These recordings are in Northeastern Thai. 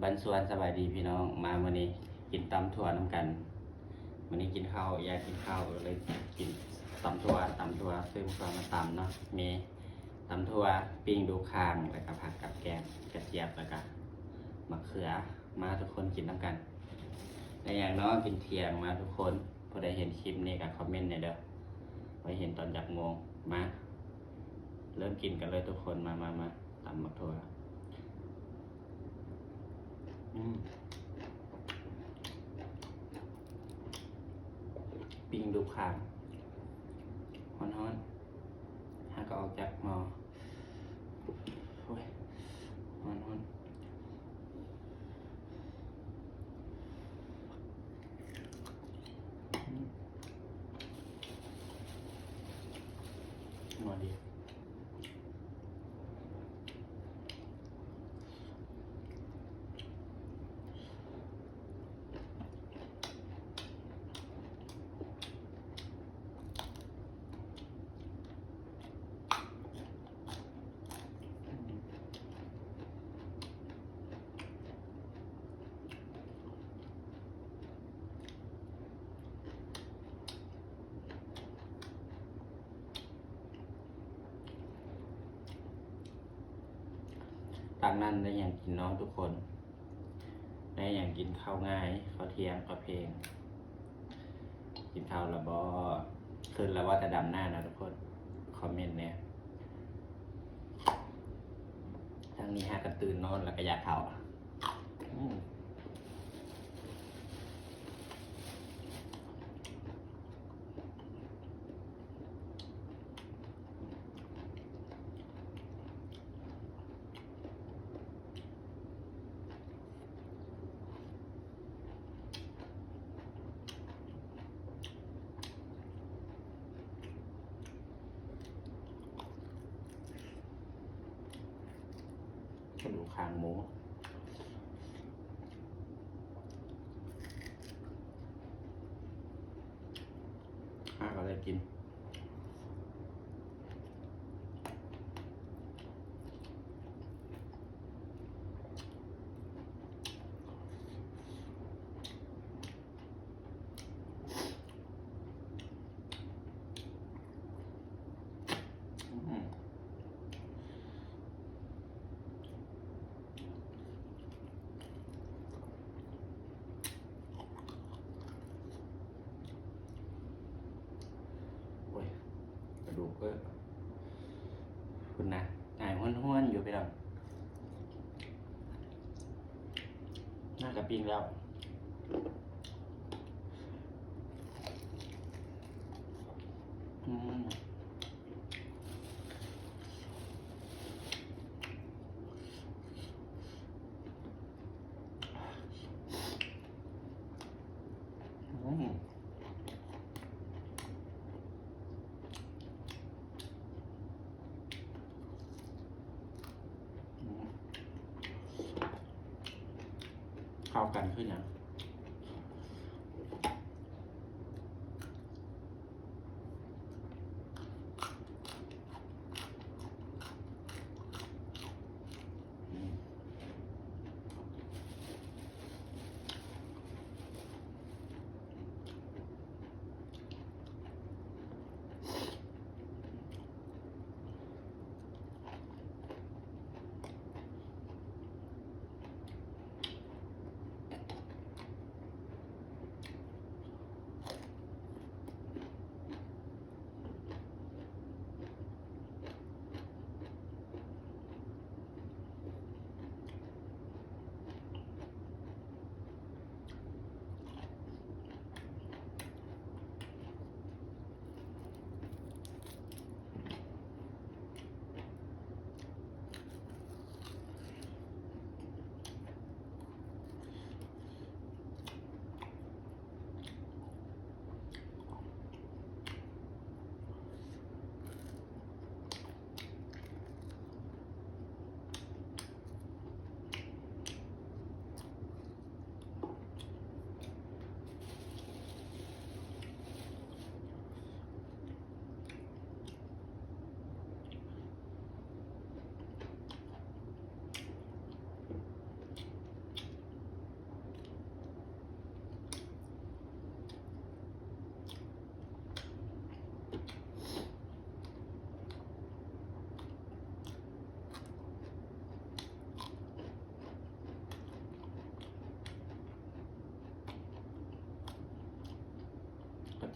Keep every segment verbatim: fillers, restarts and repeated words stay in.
บันสวน สบายดีพี่น้อง มามื้อนี้กินตำถั่วนำกัน มื้อนี้กินข้าว อยากกินข้าว ก็เลยกินตำถั่ว ตำถั่ว ซื้อมาก่อนมาตำเนาะ มีตำถั่ว ปิ้งดูข่าง แล้วก็ผักกับแกล้ม กระเจี๊ยบ แล้วก็มะเขือ มาทุกคนกินนำกัน ได้หยังเนาะ กินเที่ยง มาทุกคน ผู้ใดเห็นคลิปนี้ก็คอมเมนต์แหน่เด้อ ว่าเห็นตอนจักโมง มา เริ่มกินกันเลยทุกคน มา มา มา ตำบักถั่ว อืม ปิ้งดูข่าง ฮ้อนๆ หากเอาออกจากหม้อ โอ้ย ฮ้อนๆ อืม นัวดี ตากนั้นได้หยังกินเนาะทุกคน ได้หยังกิน ข้าวง่าย ข้าวเที่ยง ข้าวเพลน กินข้าวแล้วบ่ ขึ้นแล้วว่าจะดำหน้านะทุกคน คอมเมนต์เนี่ย ทางนี้หากันตื่นนอนแล้วก็อยากข้าว อืม กระดูกคางหมู หาก็ได้กิน อืม โอ้ย กระดูกก็ คุณนะ หายห้วนๆ อยู่พี่น้อง น่ากะปิ้งแล้ว อืม อืม อืม เข้ากันขึ้นนะ อืม อื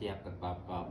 เสียบกับกรอบกรอบ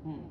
อืม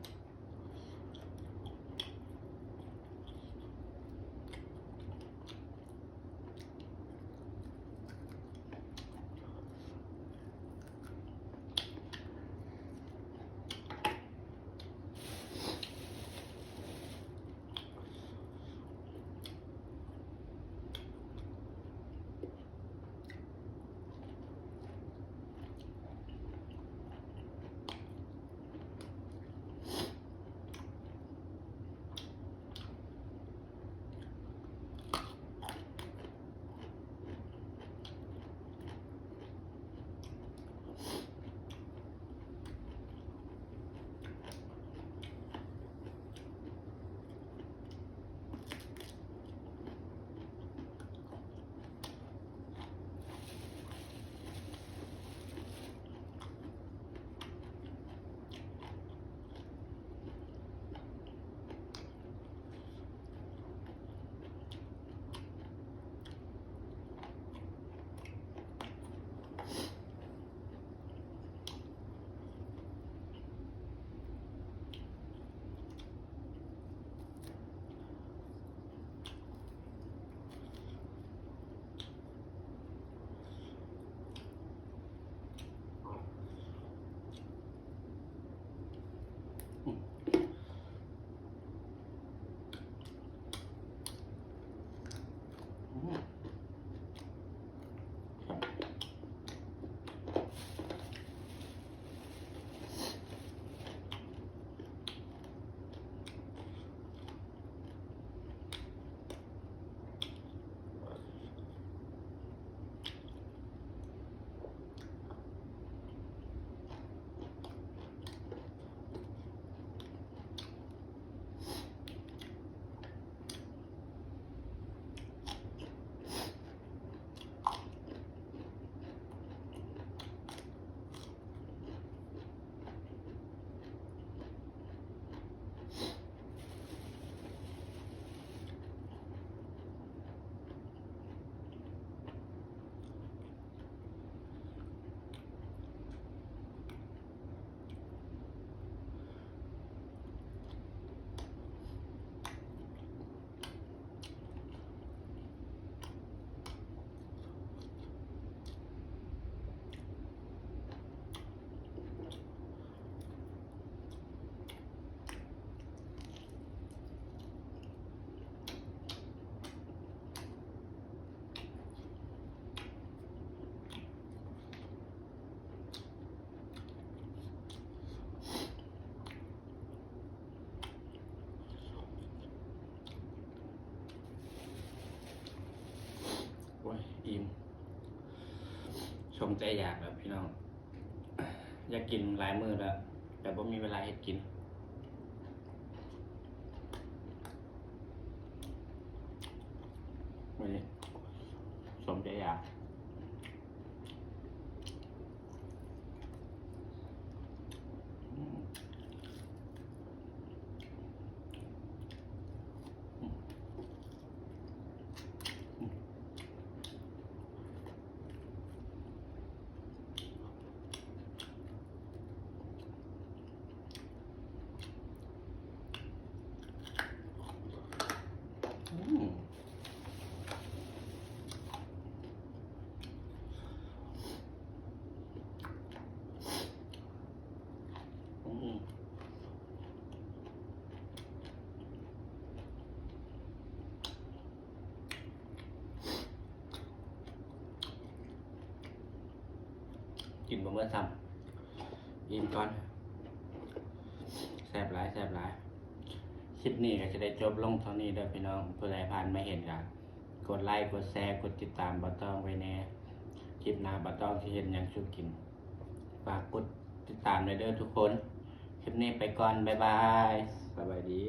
สมใจอยากแล้วพี่น้อง อยากกินหลายมื้อแล้ว แต่บ่มีเวลาเฮ็ดกิน มื้อนี้สมใจอยาก อืม อืม อืม กินบ่เบิดซ้ำ อิ่มก่อน แซ่บหลาย แซ่บหลาย คลิปนี้ก็จะได้จบลงเท่านี้เด้อพี่น้อง ผู้ใดผ่านมาเห็นก็กดไลค์ กดแชร์ กดติดตามบ่าวตองไว้แน่ คลิปหน้าบ่าวตองสิเฮ็ดหยังสู่กิน ฝากกดติดตามด้วยเด้อทุกคน คลิปนี้ไปก่อน บ๊ายบาย สบายดี